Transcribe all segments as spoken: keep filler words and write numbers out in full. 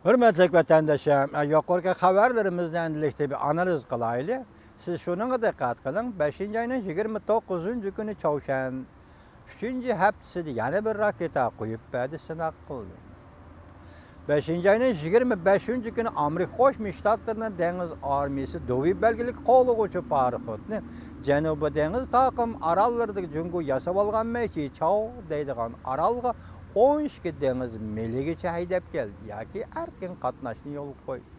ھۆرمەتلىك ۋەتەنداشلار، يۇقىرىقى خەۋەرلىرىمىزنى ئەمدىلىكتە بىر ئانالىز قىلايلى. سىز شۇنىڭغا دىققەت قىلىڭ، بەشىنچى ئاينىڭ يىگىرمە توققۇزىنچى كۈنى چاۋشيەن ئۈچىنچى ھەپتىسىدە يەنە بىر راكېتا قويۇپ بەردى، سىناق قىلدى. بەشىنچى ئاينىڭ يىگىرمە بەشىنچى كۈنى ئامېرىكا قوشما شتاتلىرىنىڭ دېڭىز ئارمىيىسى دوۋي بەلگىلىك قوغلىغۇچى پاراخوتنى جەنۇبىي دېڭىز تاقىم ئاراللىرىدىكى جۇڭگو ياسىۋالغان مېيچى چاۋ دەيدىغان ئارالغا ئون ئىككى دېڭىز مىلىگىچە ھەيدەپ كەلدى ياكى ئەركىن قاتناشنى يولغا قويدى.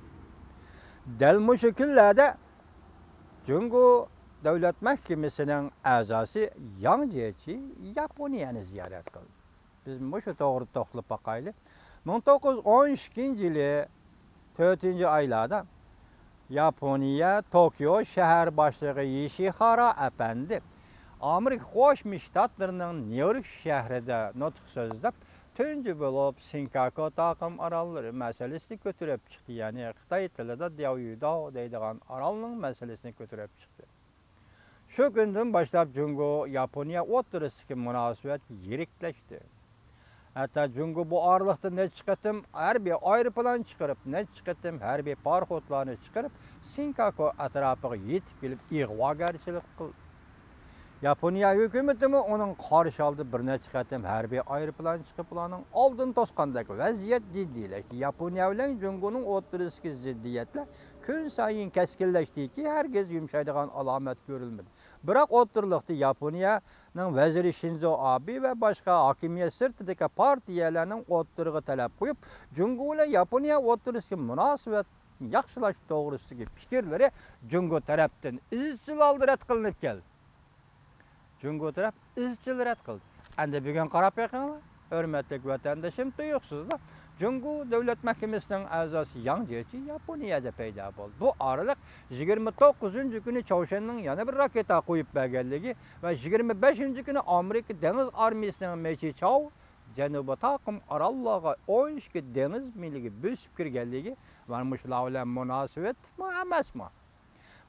دەل مۇشۇ كۈنلەردە جۇڭگو دۆلەت مەھكىمىسىنىڭ ئەزاسى ياڭ جيېچى ياپونىيەنى زىيارەت قىلدى. بىز مۇشۇ توغرىدا توختىلىپ باقايلى. مىڭ توققۇز يۈز ئون ئىككىنچى يىلى تۆتىنچى ئايلاردا ياپونىيە توكيو شەھەر باشلىقى يىشىخارا ئەپەندى ئامېرىكا قوشما شتاتلىرىنىڭ نيۇ يورك شەھىرىدە نۇتۇق سۆزلەپ، تۇنجى بولۇپ سىنكاكۇ تاقىم ئاراللىرى مەسىلىسىنى كۆتۈرۈپ چىقتى. يەنى خىتاي تىلىدا دياۋيۇداۋ دەيدىغان ئارالنىڭ مەسىلىسىنى كۆتۈرۈپ چىقتى. شۇ كۈندىن باشلاپ جۇڭگو ياپونىيە ئوتتۇرىسىدىكى مۇناسىۋەت يىرىكلەشتى. ھەتتا جۇڭگو بۇ ئارىلىقتا نەچچە قېتىم ھەربىي ئايروپىلان چىقىرىپ، نەچچە قېتىم ھەربىي پاراخوتلارنى چىقىرىپ، سىنكاكۇ ئەتراپىغا يېتىپ كېلىپ ئىغۋاگەرچىلىك قىلدى. ياپونىيە ھۆكۈمىتىمۇ ئۇنىڭ قارشى ئالدىدا بىر نەچچە قېتىم ھەربىي ئايروپىلان چىقىپ، ئۇلارنىڭ ئالدىنى توسقاندەك ۋەزىيەت جىددىيلەشتى. ياپونىيە بىلەن جۇڭگونىڭ ئوتتۇرىسىدىكى زىددىيەتلەر كۈنسايىن كەسكىنلەشتىكى، ھەرگىز يۇمشايدىغان ئالامەت كۆرۈلمىدى. بىراق ئوتتۇرىلىقتا ياپونىيەنىڭ ۋەزىرى شىنزو ئابې ۋە باشقا ھاكىمىيەت سىرتىدىكى پارتىيەلەرنىڭ ئوتتۇرىغا تەلەپ قويۇپ، جۇڭگو بىلەن ياپونىيە ئوتتۇرىسىدىكى مۇناسىۋەتنى ياخشىلاش توغرىسىدىكى پىكىرلىرى جۇڭگو تەرەپتىن ئىزچىل ھالدا رەت قىلىنىپ كەلدى. جۇڭگو تەرەپ ئىزچىل رەت قىلدى. ئەمدى بۈگۈن قاراپ بېقىڭلار، ھۆرمەتلىك ۋەتەندىشىم، تۇيۇقسىزلا جۇڭگو دۆلەت مەھكىمىسىنىڭ ئەزاسى ياڭ جيېچى ياپونىيەدە پەيدا بولدى. بۇ ئارىلىق يىگىرمە توققۇزىنچى كۈنى چاۋشيەننىڭ يەنە بىر راكېتا قويۇپ بەرگەنلىكى ۋە يىگىرمە بەشىنچى كۈنى ئامېرىكا دېڭىز ئارمىيىسىنىڭ مېيچى چاۋ جەنۇبىي تاقىم ئاراللارغا ئون ئىككى دېڭىز مىلىگە بۆسۈپ كىرگەنلىكى ۋە مۇشۇلار بىلەن مۇناسىۋەتمۇ ئەمەسمۇ؟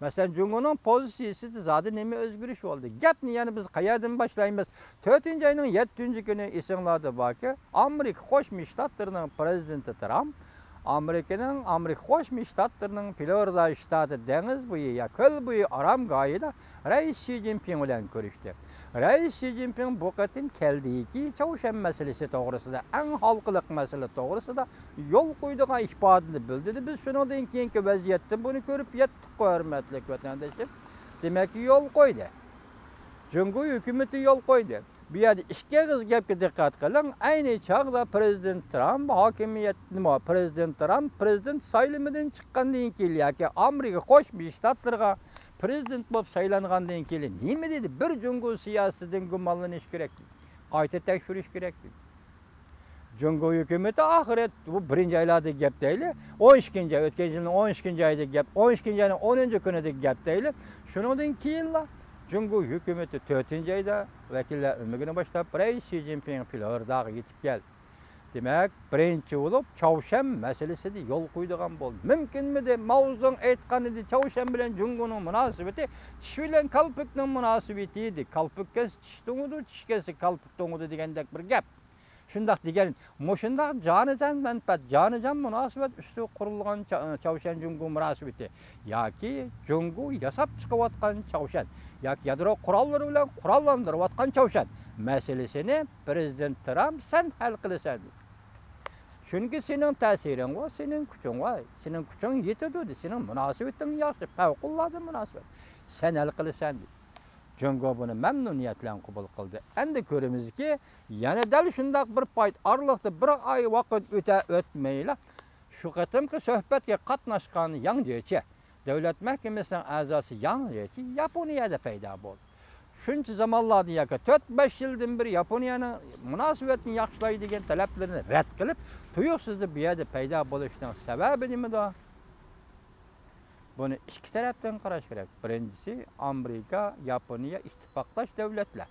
مەسىلەن، جۇڭگونىڭ پوزىتسىيىسىدە زادى نېمە ئۆزگىرىش بولدى؟ گەپنى يەنە بىز قەيەردىن باشلايمىز؟ تۆتىنچى ئاينىڭ يەتتىنچى كۈنى ئېسىڭلاردا باركى، ئامېرىكا قوشما شتاتلىرىنىڭ پرېزىدېنتى ترامپ ئامېرىكىنىڭ، ئامېرىكا قوشما شتاتلىرىنىڭ فلورىدا شتاتى دېڭىز بويى يا كۆل بويى ئارامگاھىدا رەئىس شى جىنپىڭ بىلەن كۆرۈشتى. رەئىس شى جىنپىڭ بۇ قېتىم كەلدىكى چاۋشيەن مەسىلىسى توغرىسىدا، ئەڭ ھالقىلىق مەسىلە توغرىسىدا يول قويىدىغان ئىپادىنى بىلدۈردى. بىز شۇنىڭدىن كېيىنكى ۋەزىيەتتىن بۇنى كۆرۈپ يەتتۇققۇ، ھۆرمەتلىك ۋەتەندىشىم. دېمەك، يول قويدى. جۇڭگو ھۆكۈمىتى يول قويدى. بۇ يەردە ئىككى ئېغىز گەپكە دىققەت قىلىڭ. ئەينى چاغدا پرېزىدېنت ترامپ ھاكىمىيەت، نېمە، پرېزىدېنت ترامپ پرېزىدېنت سايلىمىدىن چىققاندىن كېيىن ياكى ئامېرىكا قوشما شتاتلىرىغا پرېزىدېنت بولۇپ سايلانغاندىن كېيىن نېمە دېدى؟ بىر جۇڭگو سىياسىتىدىن گۇمانلىنىش كېرەك، قايتا تەكشۈرۈش كېرەك دېدى. جۇڭگو ھۆكۈمىتى ئاخىرى، بۇ بىرىنچى ئايلاردىكى گەپ دەيلى، ئون ئىككىنچى ئاي، ئۆتكەن يىلنىڭ ئون ئىككىنچى ئايىدىكى گەپ، ئون ئىككىنچى ئاينىڭ ئونىنچى كۈنىدىكى گەپ دەيلى. شۇنىڭدىن كېيىنلا جۇڭگو ھۆكۈمىتى تۆتىنچى ئايدا ۋەكىللەر ئۆمىكىنى باشلاپ، رەئىس شى جىنپىڭ فلورىداغا يېتىپ كەلدى. دېمەك، بىرىنچى بولۇپ چاۋشيەن مەسىلىسىدە يول قويىدىغان بولدى. مۇمكىنمىدى؟ ماۋزېدۇڭ ئېيتقان ئىدى، چاۋشيەن بىلەن جۇڭگونىڭ مۇناسىۋىتى چىش بىلەن كالپۇكنىڭ مۇناسىۋىتى ئىدى. كالپۇك كەلسە چىش توڭىدۇ، چىش كەلسە كالپۇك توڭىدۇ دېگەندەك بىر گەپ. شۇنداق دېگەن، مۇشۇنداق جانىجان مەنپەئەت، جانىجان مۇناسىۋەت ئۈستىگە قۇرۇلغان چا-، چاۋشيەن جۇڭگو مۇناسىۋىتى ياكى جۇڭگو ياساپ چىقىۋاتقان چاۋشيەن ياكى يادرو قوراللىرى بىلەن قوراللاندۇرۇۋاتقان چاۋشيەن مەسىلىسىنى پرېزىدېنت ترامپ سەن ھەل قىلىسەن دېدى. چۈنكى سېنىڭ تەسىرىڭ بار، سېنىڭ كۈچۈڭ بار، سېنىڭ كۈچۈڭ يېتىدۇ دېدى، سېنىڭ مۇناسىۋىتىڭ ياخشى، پەۋقۇلئاددە مۇناسىۋەت، سەن ھەل قىلىسەن دېدى. جۇڭگو بۇنى مەمنۇنىيەت بىلەن قوبۇل قىلدى. ئەمدى كۆرىمىزكى، يەنە دەل شۇنداق بىر پايت ئارىلىقتا بىر ئاي ۋاقىت ئۆتە ئۆتمەيلا، شۇ قېتىمقى سۆھبەتكە قاتناشقان ياڭ جيېچى، دۆلەت مەھكىمىسىنىڭ ئەزاسى ياڭ جيېچى ياپونىيەدە پەيدا بولدى. شۇنچە زامانلاردىن ياكى تۆت، بەش يىلدىن بېرى ياپونىيەنىڭ مۇناسىۋەتنى ياخشىلاي دېگەن تەلەپلىرىنى رەت قىلىپ، تۇيۇقسىزلا بۇ يەردە پەيدا بولۇشىنىڭ سەۋەبى نېمىدۇ؟ بۇنى ئىككى تەرەپتىن قاراش كېرەك. بىرىنچىسى، ئامېرىكا، ياپونىيە ئىتتىپاقداش دۆلەتلەر.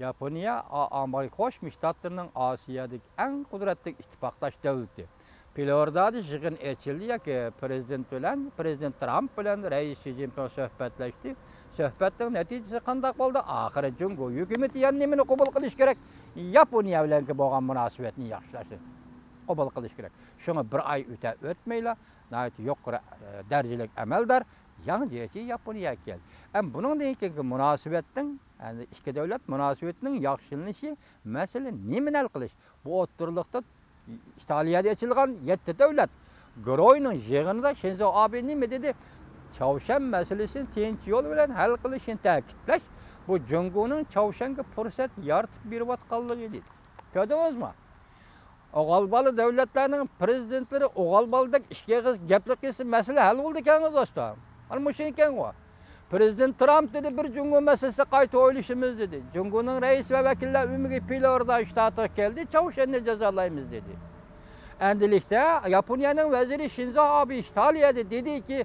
ياپونىيە ئا-، ئامېرىكا قوشما شتاتلىرىنىڭ ئاسىيادىكى ئەڭ قۇدرەتلىك ئىتتىپاقداش دۆلىتى. فلورىدادا يىغىن ئېچىلدى ياكى پرېزىدېنت بىلەن، پرېزىدېنت ترامپ بىلەن رەئىس شى جىنپىڭ سۆھبەتلەشتى. سۆھبەتنىڭ نەتىجىسى قانداق بولدى؟ ئاخىرى جۇڭگو ھۆكۈمىتى يەنە نېمىنى قوبۇل قىلىش كېرەك؟ ياپونىيە بىلەنكى بولغان مۇناسىۋەتنى ياخشىلاشنى. قوبۇل قىلىش كېرەك. شۇڭا بىر ئاي ئۆتە ئۆتمەيلا ناھايىتى يۇقىرى، ئە، دەرىجىلىك ئەمەلدار ياڭ جيېچى ياپونىيەگە كەلدى. ئەمما بۇنىڭدىن كېيىنكى مۇناسىۋەتنىڭ، يەنى ئىككى دۆلەت مۇناسىۋىتىنىڭ ياخشىلىنىشى مەسىلە نېمىنى ھەل قىلىش؟ بۇ ئوتتۇرىلىقتا ئىتالىيەدە ئېچىلغان يەتتە دۆلەت گۇرۇھىنىڭ يىغىنىدا شىنزو ئابې نېمە دېدى؟ چاۋشيەن مەسىلىسىنى تىنچ يول بىلەن ھەل قىلىشنى تەكىتلەش، بۇ جۇڭگونىڭ چاۋشيەنگە پۇرسەت يارىتىپ بېرىۋاتقانلىقى دېدى. كۆردىڭىزمۇ؟ ئوغۇل بالا دۆلەتلەرنىڭ پىرېزىدېنتلىرى ئوغۇل بالىدەك ئىككى ئېغىز گەپلا قىلسا مەسىلە ھەل بولىدىكەنغۇ دوستۇم. مانا مۇشۇ ئىكەنغۇ. پىرېزىدېنت ترامپ دېدى، بىر جۇڭگو مەسىلىسىدە قايتا ئويلىشىمىز دېدى. جۇڭگونىڭ رەئىسى ۋە ۋەكىللەر ئۆمىكى فلورىدا شتاتىغا كەلدى، چاۋشيەننى جازالايمىز دېدى. ئەندىلىكتە ياپونىيەنىڭ ۋەزىرى شىنزو ئابې ئىتالىيەدە دېدىكى،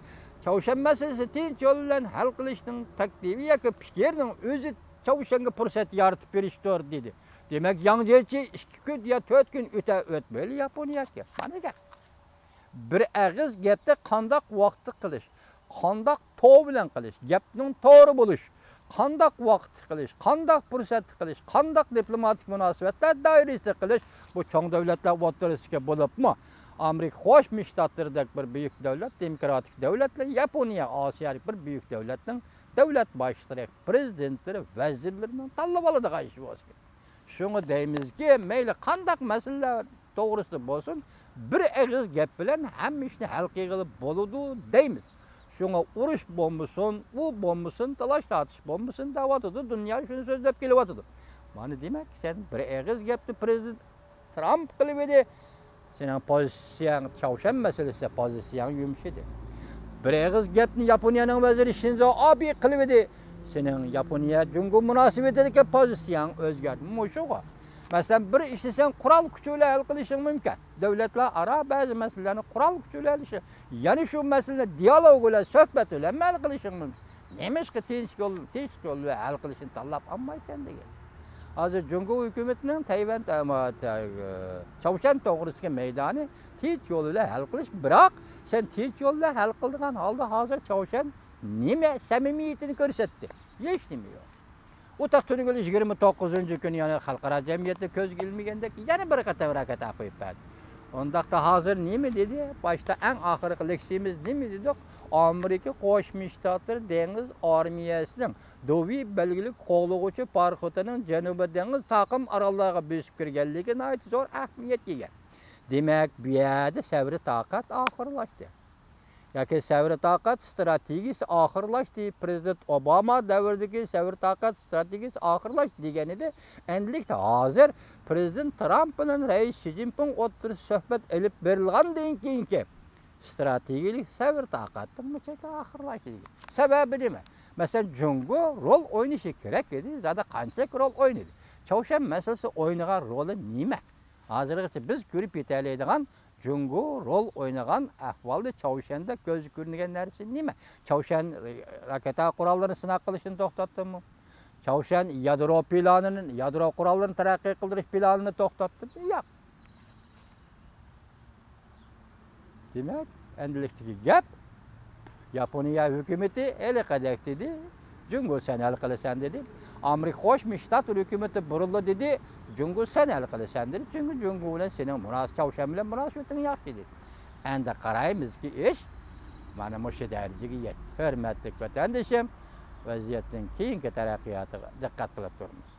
چاۋشيەن مەسىلىسى تىنچ يول بىلەن ھەل قىلىشنىڭ تەكلىپى ياكى پىكرىنىڭ ئۆزى چاۋشيەنگە پۇرسەت يارىتىپ بېرىشتۇر دېدى. دېمەك، ياڭ جيېچى ئىككى كۈن يا تۆت كۈن ئۆتە ئۆتمەيلا ياپونىيەگە كەپ. مانا گەپ. بىر ئېغىز گەپنى قانداق ۋاقىتتا قىلىش، قانداق تو بىلەن قىلىش، گەپنىڭ توغرا بولۇش، قانداق ۋاقىتتا قىلىش، قانداق پۇرسەتتە قىلىش، قانداق دىپلوماتىك مۇناسىۋەتلەر دائىرىسىدە قىلىش، بۇ چوڭ دۆلەتلەر ئوتتۇرىسىدىكى بولۇپمۇ ئامېرىكا قوشما شتاتلىرىدەك بىر بۈيۈك دۆلەت، دېموكراتىك دۆلەتلەر، ياپونىيە ئاسىيادىكى بىر بۈيۈك دۆلەتنىڭ دۆلەت باشلىرى، پىرېزىدېنتلىرى، ۋەزىرلىرىنىڭ تاللاپ ئالىدىغان ئىشى بولسا كېرەك. شۇڭا دەيمىزكى، مەيلى قانداق مەسىلىلەر توغرىسىدا بولسۇن، بىر ئېغىز گەپ بىلەن ھەممە ئىشنى ھەل قىلغىلى بولىدۇ دەيمىز. شۇڭا ئۇرۇش بولمىسۇن، ئۇ بولمىسۇن، تالاش-تارتىش بولمىسۇن دەۋاتىدۇ، دۇنيا شۇنى سۆزلەپ كېلىۋاتىدۇ. مانا دېمەك، سەن بىر ئېغىز گەپنى پىرېزىدېنت ترامپ قىلىۋىدى، سېنىڭ پوزىتسىيەڭ، چاۋشيەن مەسىلىسىدە پوزىتسىيەڭ يۇمشىدى. بىر ئېغىز گەپنى ياپونىيەنىڭ ۋەزىرى شىنزو ئابې قىلىۋىدى، سېنىڭ ياپونىيە جۇڭگو مۇناسىۋىتىدىكى پوزىتسىيەڭ ئۆزگەردى. مۇشۇغۇ. مەسىلەن، بىر ئىشنى سەن قورال كۈچى بىلەن ھەل قىلىشىڭ مۇمكىن. دۆلەتلەر ئارا بەزى مەسىلىلەرنى قورال كۈچى بىلەن ھەل قىلىشى، يەنە شۇ مەسىلىنى دىيالوگ بىلەن، سۆھبەت بىلەن ھەل قىلىشىڭ مۇمكىن. نېمىشقا تىنچ يول، تىنچ يول بىلەن ھەل قىلىشنى تاللاپ ئالمايسەن دېگەن. ھازىر جۇڭگو ھۆكۈمىتىنىڭ تەيۋەن، ئە، ما-، تە-، ئە، چاۋشيەن توغرىسىدىكى مەيدانى تىنچ يول بىلەن ھەل قىلىش، بىراق سەن تىنچ يول بىلەن ھەل قىلىدىغان ھالدا ھازىر چاۋشيەن نېمە سەمىمىيىتىنى كۆرسەتتى؟ ھېچنېمە يوق. ئۇ تاق تۈنۈگۈن يىگىرمە توققۇزىنچى كۈنى يەنە خەلقئارا جەمئىيەتنى كۆزگە ئىلمىگەندەك يەنە بىر قېتىم راكېتا قويۇپ بەردى. ئۇنداقتا ھازىر نېمە دېدى؟ باشتا ئەڭ ئاخىرقى لېكسىيىمىز نېمە دېدۇق؟ ئامېرىكا قوشما شتاتلىرى دېڭىز ئارمىيەسىنىڭ دوۋى بەلگىلىك قوغلىغۇچى پاراخوتىنىڭ جەنۇبىي دېڭىز تاقىم ئاراللارغا بۆسۈپ كىرگەنلىكى ناھايىتى زور ئەھمىيەتكە ئىگە. دېمەك، بۇ يەردە سەۋرى تاقەت ئاخىرلاشتى. ياكى سەۋرى تاقەت ئىستراتېگىيىسى ئاخىرلاشتى، پىرېزىدېنت ئوباما دەۋرىدىكى سەۋرى تاقەت ئىستراتېگىيىسى ئاخىرلاشتى دېگەن ئىدى. ئەندىلىكتە ھازىر پىرېزىدېنت ترامپ بىلەن رەئىس شى جىنپىڭ ئوتتۇرىسىدا سۆھبەت ئېلىپ بېرىلغاندىن كېيىنكى ئىستراتېگىيىلىك سەۋرى تاقەتنىڭ مۇشۇ يەرگە ئاخىرلاشتى دېگەن. سەۋەبى نېمە؟ مەسىلەن، جۇڭگو رول ئوينىشى كېرەك ئىدى، زادى قانچىلىك رول ئوينىدى؟ چاۋشيەن مەسىلىسى ئوينىغان رولى نېمە؟ ھازىرغىچە بىز كۆرۈپ يېتەلەيدىغان جۇڭگو رول ئوينىغان ئەھۋالدا چاۋشيەندە كۆزگە كۆرۈنگەن نەرسە نېمە؟ چاۋشيەن راكېتا قوراللىرىنى سىناق قىلىشنى توختاتتىمۇ؟ چاۋشيەن يادرو پىلانىنى، يادرو قوراللىرىنى تەرەققىي قىلدۇرۇش پىلانىنى توختاتتىمۇ؟ ياق. دېمەك، ئەندىلىكتىكى گەپ، ياپونىيە ھۆكۈمىتى ھېلىقىدەك دېدى، جۇڭگو سەن ھەل قىلىسەن دېدى. ئامېرىكا قوشما شتاتلار ھۆكۈمىتى بۇرۇلدى دېدى، جۇڭگو سەن ھەل قىلىسەن دېدى. چۈنكى جۇڭگو بىلەن سېنىڭ مۇناس-، چاۋشيەن بىلەن مۇناسىۋىتىڭ ياخشى دېدى. ئەمدى قارايمىزكى، ئىش مانا مۇشۇ دەرىجىگە يەتتى. ھۆرمەتلىك ۋەتەندىشىم، ۋەزىيەتنىڭ كېيىنكى تەرەققىياتىغا دىققەت قىلىپ تۇرىمىز.